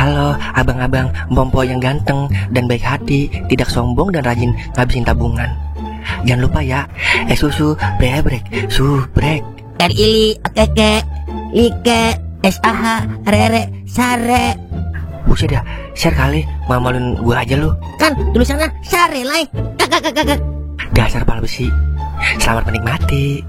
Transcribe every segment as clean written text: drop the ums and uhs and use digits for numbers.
Halo abang-abang Mpompo yang ganteng dan baik hati, tidak sombong dan rajin ngabisin tabungan. Jangan lupa ya, susu brebrek, subrek. Ili, okeke, like, SAH, rere, sare. Buset dah, share kali, mamalin gue aja lu. Kan tulisannya sare, like. Kakak. Dasar pala besi. Selamat menikmati.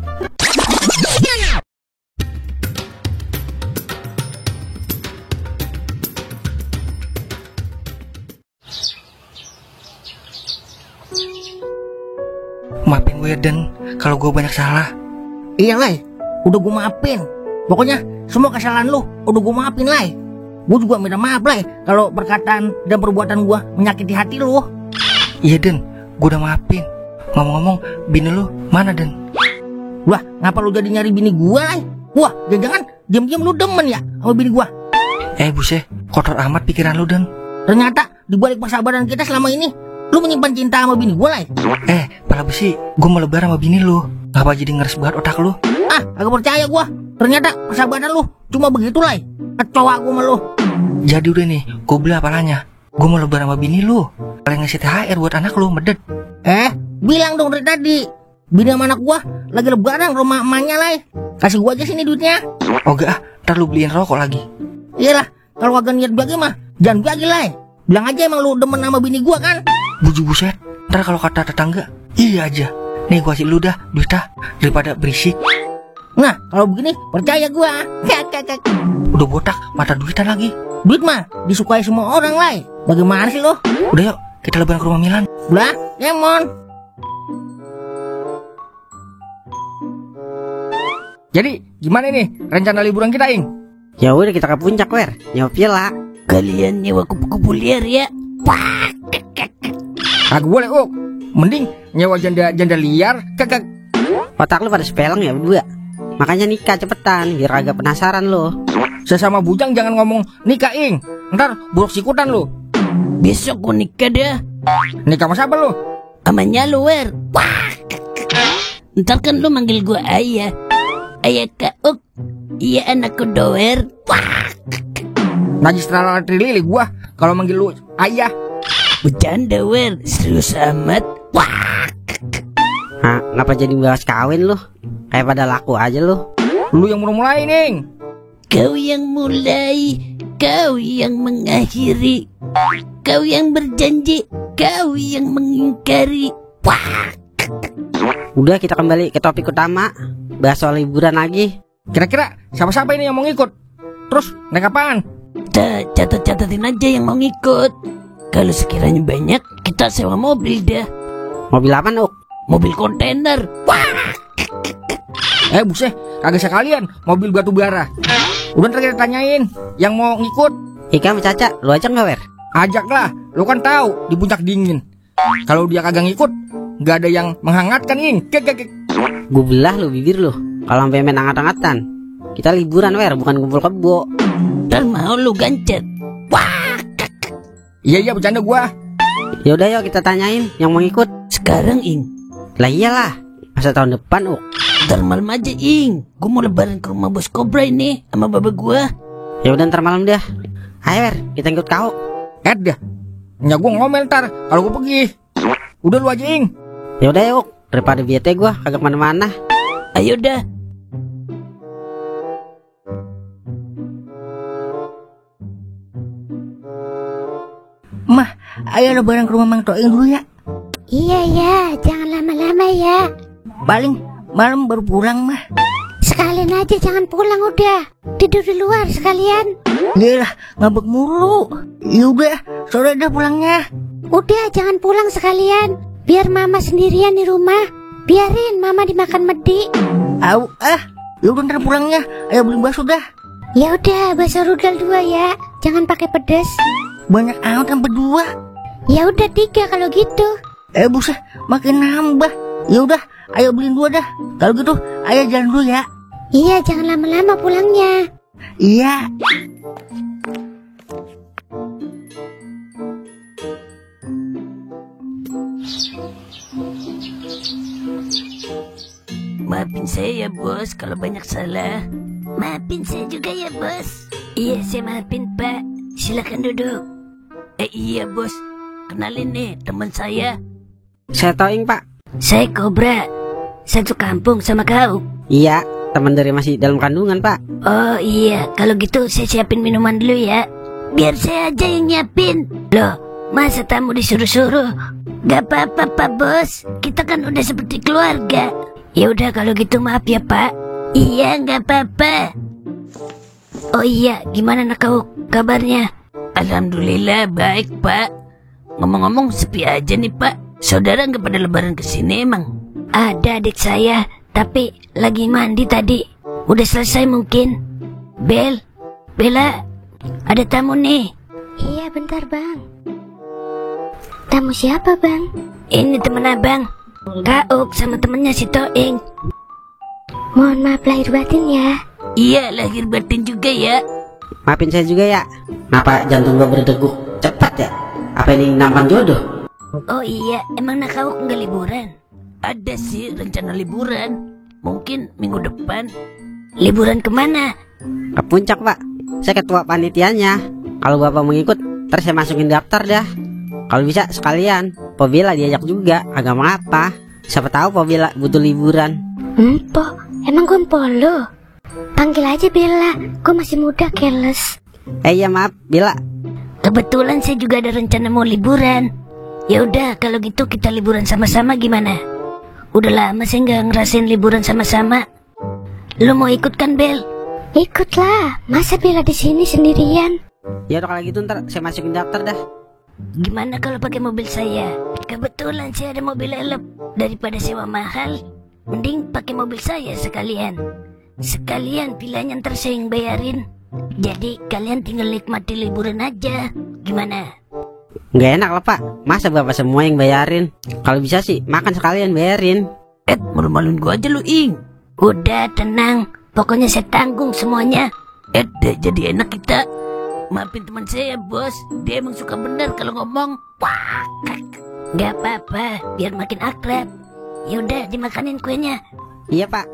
Maafin gue Den, kalau gue banyak salah. Iya, Lai. Udah gue maafin. Pokoknya semua kesalahan lu udah gue maafin, Lai. Gue juga minta maaf, Lai, kalau perkataan dan perbuatan gue menyakiti hati lu. Iya Den, gue udah maafin. Ngomong-ngomong, bini lu mana Den? Wah, ngapa lu jadi nyari bini gue, Lai? Wah, jangan-jangan diam-diam lu demen ya sama bini gue. Buset, kotor amat pikiran lu Den. Ternyata dibalik persahabatan kita selama ini, lu menyimpan cinta sama bini gue, Lai. Pala besi, gue mau lebar sama bini lu. Ngapa jadi ngeres banget otak lu? Agak percaya gue. Ternyata persahabatan lu cuma begitu, Lai. Kecoa gue sama lu. Jadi udah nih, gue belah palanya. Gue mau lebar sama bini lu. Kalian ngasih THR buat anak lu, medet. Bilang dong dari tadi. Bini sama anak gue lagi lebaran rumah emaknya, Lai. Kasih gue aja sini duitnya. Oh gak, ntar lu beliin rokok lagi. Iyalah, kalau kagak niat bagi mah jangan bagi, Lai. Bilang aja emang lu demen sama bini gue kan. Buset, ntar kalau kata tetangga, iya aja. Nih gua kasih lu dah duitnya daripada berisik. Nah, kalau begini percaya gua. Udah botak, mata duitan lagi. Duit mah disukai semua orang, Lai. Bagaimana sih lo? Udah yuk, kita lebaran ke rumah Milan. Udah, Emon. Jadi, gimana nih rencana liburan kita, Ing? Ya udah kita ke puncak, Wer. Nyewa villa. Kalian nyewa kupu-kupu liar ya. Kagak boleh, mending nyewa janda liar. Kagak. Otak lu pada sepeleng ya berdua. Makanya nikah cepetan biar agak penasaran lo. Sesama bujang jangan ngomong nikah, Ing. Ntar buruk sikutan lu. Besok gua nikah dah. Nikah sama siapa lu? Amanya lu, Wer. Ntar kan lu manggil gua ayah. Ayah Kak Uk. Iya anakku doer. Najis trili gua kalau manggil lu ayah. Bercanda, Wer. Serius amat. Ngapa jadi bahas kawin lu? Kayak pada laku aja lu. Lu yang mulai, Ning. Kau yang mulai, kau yang mengakhiri, kau yang berjanji, kau yang mengingkari. Udah kita kembali ke topik utama. Bahas soal liburan lagi. Kira-kira siapa-siapa ini yang mau ngikut? Terus naik apaan? Catat-catatin aja yang mau ngikut. Kalau sekiranya banyak, kita sewa mobil dah. Mobil apa, Nuk? Mobil kontainer. Buset, kagak sekalian mobil batu bara. Udah ntar kita tanyain yang mau ngikut. Ika sama Caca, lu ajak gak, Wer? Ajak lah, lu kan tahu di puncak dingin. Kalau dia kagak ngikut, gak ada yang menghangatkan, Ing. Gue belah lu bibir lu. Kalau sampai main hangat-hangatan. Kita liburan, Wer, bukan kumpul kebo. Dan mau lu gancet. Iya bercanda gua. Ya udah yuk kita tanyain yang mau ngikut. Sekarang, Ing. Lah iyalah, masa tahun depan, Ntar malam aja, Ing. Gue mau lebaran ke rumah Bos Kobra ini sama bapak gua. Ya udah ntar malam dah. Ayo, Wer, kita ikut kau. Dah. Nya gua ngomel ntar kalau gua pergi. Udah lu aja, Ing. Ya udah yuk, daripada bete gua kagak kemana-mana. Ayo dah. Mah, ayo lebaran ke rumah Mang Toing dulu ya. Iya ya, jangan lama-lama ya. Paling malam baru pulang mah. Sekalian aja jangan pulang udah. Tidur di luar sekalian. Iyalah, ngabek mulu. Yaudah, sore dah pulangnya. Udah jangan pulang sekalian. Biar mama sendirian di rumah. Biarin mama dimakan medi. Yaudah ntar pulangnya. Ayo beli bakso dah. Ya udah, bakso rudal 2 ya. Jangan pakai pedas. Banyak amat yang berdua. Ya udah 3 kalau gitu. Buset, makin nambah. Ya udah, ayo beliin 2 dah. Kalau gitu, ayo jalan dulu ya. Iya, jangan lama-lama pulangnya. Iya. Maafin saya ya bos kalau banyak salah. Maafin saya juga ya bos. Iya saya maafin pak. silakan duduk. Iya bos, kenalin nih teman saya. Saya Toing, Pak. Saya Kobra, satu kampung sama kau. Iya, teman dari masih dalam kandungan, Pak. Oh iya, kalau gitu saya siapin minuman dulu ya. Biar saya aja yang nyiapin. Loh, masa tamu disuruh-suruh? Gak apa-apa Pak Bos, kita kan udah seperti keluarga. Ya udah kalau gitu maaf ya Pak. Iya, gak apa-apa. Oh iya, gimana nak kau kabarnya? Alhamdulillah baik Pak. Ngomong-ngomong sepi aja nih Pak. Saudara nggak pada lebaran kesini emang? Ada adik saya, tapi lagi mandi tadi. Udah selesai mungkin. Bella, ada tamu nih. Iya, bentar, Bang. Tamu siapa, Bang? Ini temen abang, Kak Uk sama temennya si Toing. Mohon maaf lahir batin ya. Iya, lahir batin juga ya. Maafin saya juga ya. Kenapa jantung gua berdegup cepat ya? Apa ini nampan jodoh? Oh iya, emang nak Kak Uk nggak liburan? Ada sih rencana liburan. Mungkin minggu depan. Liburan kemana? Ke puncak, Pak. Saya ketua panitianya. Kalau Bapak mau ikut, ntar saya masukin daftar dah. Kalau bisa sekalian, Po Bella diajak juga. Agak mengapa. Siapa tahu Po Bella butuh liburan. Po, emang gue polo. Panggil aja Bella, gue masih muda, careless. Iya maaf, Bella. Kebetulan saya juga ada rencana mau liburan. Ya udah, kalau gitu kita liburan sama-sama gimana? Udah lama saya nggak ngerasain liburan sama-sama. Lo mau ikut kan, Bel? Ikutlah, masa Bella di sini sendirian? Ya udah kalau gitu ntar saya masukin daftar dah. Gimana kalau pakai mobil saya? Kebetulan saya ada mobil elep. Daripada sewa mahal, mending pakai mobil saya sekalian. Sekalian pilihannya ntar saya yang bayarin. Jadi kalian tinggal nikmati liburan aja. Gimana? Nggak enak lah Pak. Masa Bapak semua yang bayarin? Kalau bisa sih makan sekalian bayarin. Malu-maluin gua aja lu, Ing. Udah tenang, pokoknya saya tanggung semuanya. Deh jadi enak kita. Maafin teman saya bos, dia emang suka bener kalau ngomong. Wah, gak apa-apa, biar makin akrab. Yaudah dimakanin kuenya. Iya Pak.